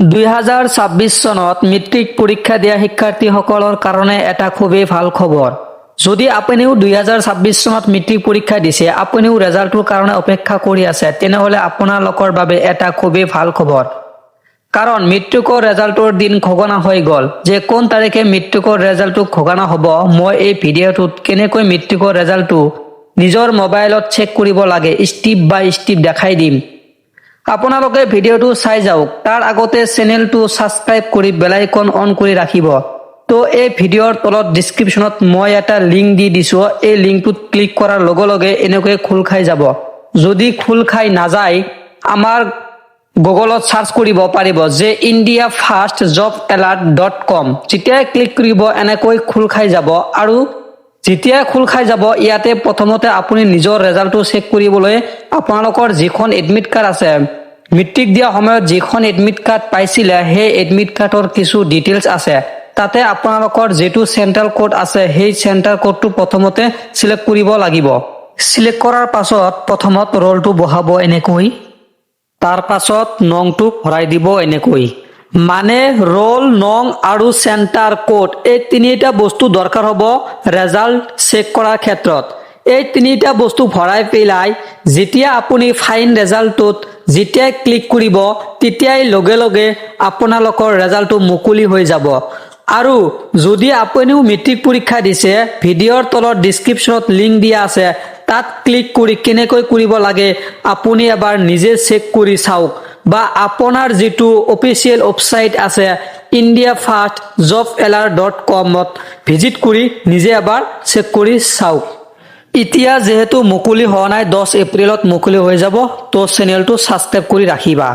2026 চনত মেট্ৰিক পৰীক্ষা দিয়া শিক্ষাৰ্থীসকলৰ কাৰণে এটা খুবেই ভাল খবৰ। যদি আপুনিও 2026 চনত মেট্ৰিক পৰীক্ষা দিছে, আপুনিও ৰেজাল্টটোৰ কাৰণে অপেক্ষা কৰি আছে, তেনেহ'লে আপোনালোকৰ বাবে এটা খুবেই ভাল খবৰ। কাৰণ মেট্ৰিকৰ ৰেজাল্টৰ দিন ঘোষণা হৈ গ'ল যে কোন তাৰিখে মেট্ৰিকৰ ৰেজাল্টটো ঘোষণা হ'ব। মই এই ভিডিঅ'টোত কেনেকৈ মেট্ৰিকৰ ৰেজাল্টটো নিজৰ মোবাইলত চেক কৰিব লাগে, ষ্টেপ বাই ষ্টেপ দেখাই দিম। আপোনালোকে ভিডিঅ'টো চাই যাওক। তাৰ আগতে চেনেলটো ছাবস্ক্ৰাইব কৰি বেল আইকন অন কৰি ৰাখিব। তো এই ভিডিঅ'ৰ তলত ডিছক্ৰিপশ্যনত মই এটা লিংক দি দিছোঁ। এই লিংকটোত ক্লিক কৰাৰ লগে লগে এনেকৈ খোল খাই যাব। যদি খোল খাই নাযায়, আমাৰ গুগলত চাৰ্চ কৰিব পাৰিব যে indiafirstjobalert.com। যেতিয়াই ক্লিক কৰিব, এনেকৈ খোল খাই যাব। আৰু যেতিয়াই খোল খাই যাব, ইয়াতে প্ৰথমতে আপুনি নিজৰ ৰেজাল্টটো চেক কৰিবলৈ আপোনালোকৰ যিখন এডমিট কাৰ্ড আছে, মেট্ৰিক দিয়া সময়ত যিখন এডমিট কাৰ্ড পাইছিলে, সেই এডমিট কাৰ্ডৰ কিছু ডিটেইলছ আছে। তাতে আপোনালোকৰ যিটো চেণ্টাৰ কোড আছে, সেই চেণ্টাৰ কোডটো প্ৰথমতে চিলেক্ট কৰিব লাগিব। চিলেক্ট কৰাৰ পাছত প্ৰথমত ৰোলটো বহাব এনেকৈ, তাৰ পাছত নংটো ভৰাই দিব এনেকৈ। মানে ৰোল, নং আৰু চেণ্টাৰ কোড, এই তিনিটা বস্তু দৰকাৰ হ'ব ৰেজাল্ট চেক কৰাৰ ক্ষেত্ৰত। এই তিনিটা বস্তু ভৰাই পেলাই যেতিয়া আপুনি ফাইণ্ড ৰেজাল্টটোত যেতিয়াই ক্লিক কৰিব, তেতিয়াই লগে লগে আপোনালোকৰ ৰেজাল্টটো মুকলি হৈ যাব। আৰু যদি আপুনিও মেট্ৰিক পৰীক্ষা দিছে, ভিডিঅ'ৰ তলত ডিছক্ৰিপশ্যনত লিংক দিয়া আছে। তাত ক্লিক কৰি কেনেকৈ কৰিব লাগে, আপুনি এবাৰ নিজে চেক কৰি চাওক বা আপোনাৰ যিটো অফিচিয়েল ৱেবছাইট আছে, indiafirstjobalert.comত ভিজিট কৰি নিজে এবাৰ চেক কৰি চাওক। এতিয়া যিহেতু মুকলি হোৱা নাই, 10 এপ্ৰিলত মুকলি হৈ যাব। তো চেনেলটো ছাবস্ক্ৰাইব কৰি ৰাখিবা।